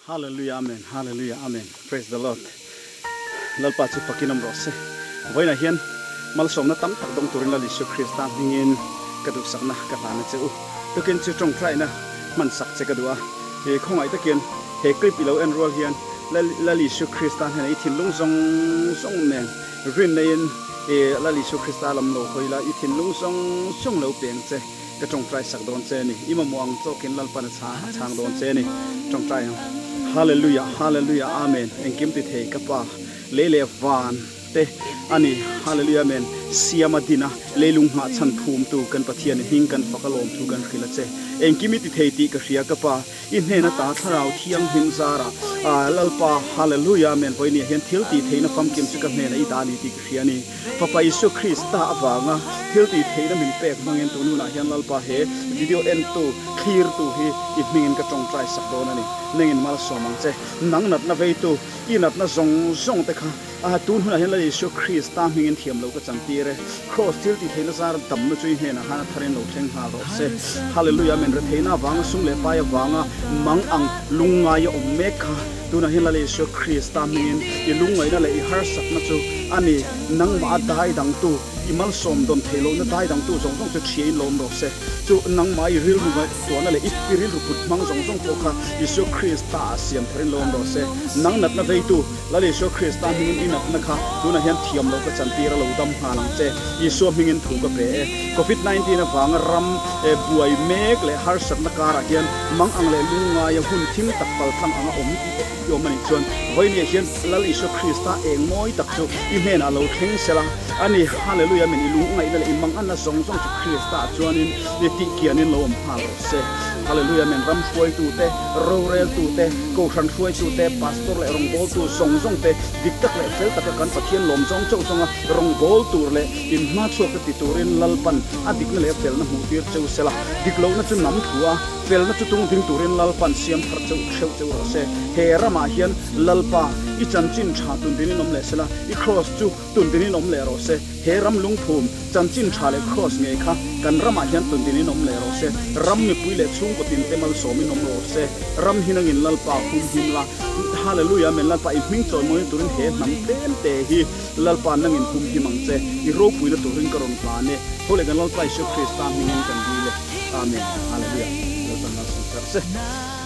Hallelujah Amen Hallelujah Amen Praise the Lord Lalpa chu fakin awm rawh se. Vawiinah hian malsawmna tam tak dawng turin Lal Isua Krista hmingin ka duhsakna ka hlan a che u. Tukin chu tawngtaina hman sak che ka duh a. He khawngaih takin he clip i lo en rual hian Lal Isua Krista hnenah i thinlung zawng zawng nen rin neiin Lal Isua Krista lam lo hawi la, i thinlung zawng zawng lo peng che. Ka tawngtai sak dawn che a ni. I mamawh ang chawkin Lalpan a chhang a chhang dawn che a ni. Tawngtai ang. Hallelujah Hallelujah Amen Engkim ti thei ka Pa lei leh van te a ni. Hallelujah Amen Siam a din a leilung nghah chhan phum tu kan Pathian i hming kan fak a lawm thu kan hrilh a che. Engkim i ti thei tih ka hria ka Pa i hnen ata Thlarau Thianghlim zarah Lalpa Hallelujah Amen Vawinia hian thil tih theihna famkim chu ka hnenah i dah a ni tih ka hria a ni. Fapa Isua Krista avanga thil tih theihna min pek hmangin tun hunah hian Lalpa he video entu, thlirtu hi i hmingin ka tawngtai sak dawn a ni. Nengin malsawm ang che. Nang natna veitu, i natna zawng zawng te kha tun hunah hian Lal Isua Krista hmingin thiam lo ka chantir e. Kraws thil tih theihna zar damna chu i hnenah khan a tharin lo thleng nghal rawh se. Hallelujah Amen Retheihna avanga sum leh pai avanga mang ang lungngai a awm mek kha Tunah hian Lal Isua Krista hmingin i lungngaihna leh i harsatna chu a ni, nangmah a dai dangtu, i malsawm dawn theih lohna dai dangtu zawng zawng chu ṭhiain lawm rawh se. Chu nangmah i rilru ngaihtuahna leh i rilru put hmang zawng zawng pawh kha Isua Krista ah siam tharin lawm rawh se. Nang natna veitu, Lal Isua Krista hmingin i natna kha tunah hian thiam loh ka chantir a lo dam nghal ang che. Isua hmingin thu ka pe e. Covid 19 avanga ram buai mek leh harsatna karah hian mang ang leh lungngaia hun thim tak paltlang anga awm i awm a nih chuan vawinia hian Lal Isua Krista eng mawi tak chu i hnenah lo thleng sela a ni. Hallelujah Amen I lungngaihna leh i manganna zawng zawng chu Krista ah chuanin i tih kianin lo awm nghal rawh se. Hallelujah Amen Ram hruaitute, roreltute, kohhran hruaitute, pastor leh rawngbawltu zawng zawngte dik tak leh fel taka kan Pathian lawm zawng chauh zawnga rawngbâwl tûr leh inhma chhuakte ti tûrin Lalpan a dikna leh a felna hmuhtîr cheu sela, dik lohna chu nam thu a, felna chu tung ding tûrin Lalpan siam thar cheu hreuh cheu rawh se. He ramah hian Lalpa, i chanchin ṭha tun dinin awm leh sela, i kraws chu tun dinin awm leh rawh se. He ram lungphum, chanchin ṭha leh kraws ngei kha kan ramah hian tun dinin awm leh rawh se. Ram mipui leh chhungkaw tinte malsawmin awm rawh se. Ram hi nangin Lalpa humhim la. Hallelujah Amen Lalpa i hming chawimawi turin he hnam tlem te hi Lalpa nangin humhim ang che, i ropuina turin ka rawn hlan e. Tho leh kan Lalpa Isua Krista hmingin kan dil e. Amen. Hallelujah. Lalpan malsawm cher se.